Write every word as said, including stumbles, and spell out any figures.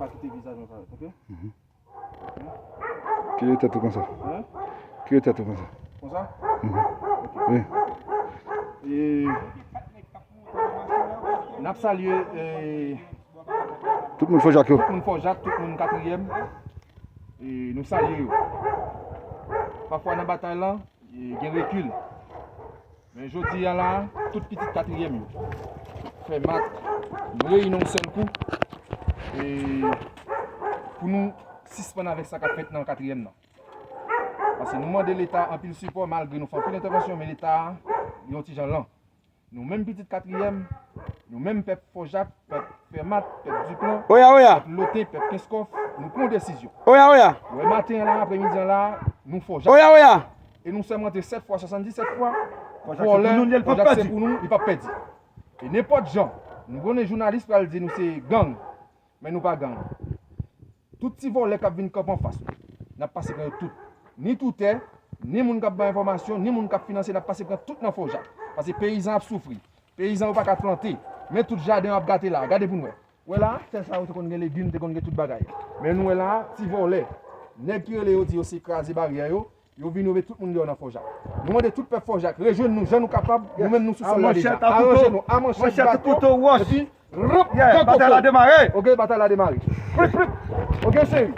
Pa kite vizaj mwen parèt, oke? Kire tèt ou konsa. Hein? Kire tèt ou konsa. Konsa? Mhm. Ok. Wi. E n ap salye e, Tout moun Fò Jak yo. Tout moun Fò Jak, tout moun katriyèm. E nou salye yo. Pafwa nan batay lan, e, gen rekil. Men jodi a la, tout pitit katriyèm yo fè mat, nou reyini yon sèl kou. E pou nou sispann avèk sa k ap fèt nan katriyèm nan. Paske nou mande Leta anpil sipò, malgre nou fè anpil entèvansyon, men Leta yon ti jan lan. Nou menm pitit katriyèm, nou menm pèp Fò Jak, pèp Fèmat, pèp Diplan, Oya, oya. Pèp Loten, pèp Kenskòf, nou pran yon desizyon. Oya, oya. Wè maten an la, apremidi an la, nou Fò Jak. Oya, oya. E nou sèmante sèt fwa, swasanndisèt fwa. Fò Jak se pou nou, li, li p ap pèdi. Li p ap pèdi. E nenpòt jan, nou konnen jounalis pral di nou se gang, men nou pa gang. Tout ti vòlè k ap vin kanpe anfas nou, n ap pase pran yo tout. Ni toutè, ni moun k ap bay enfòmasyon, ni moun k ap finanse, n ap pase pran tout nan Fò Jak. Paske peyizan ap soufri. Peyizan yo pa ka plante. Men tout jaden yo ap gate la. Gade pou n wè. Wè la, tè sa yo te konn gen legim, te konn gen tout bagay. Men nou wè la, ti vòlè. Nèg ki rele yo di yo se kraze baryè yo, yo vin yo met tout moun deyò nan Fò Jak. Nou mande tout pèp Fò Jak, rejwenn nou jan nou kapab, nou menm nou sou sòl la deja. Aranje nou, a manchèt, baton, epi, rop, Yeah, batay la demare. Ok, batay la demare. Prip, prip. Ok, cheri.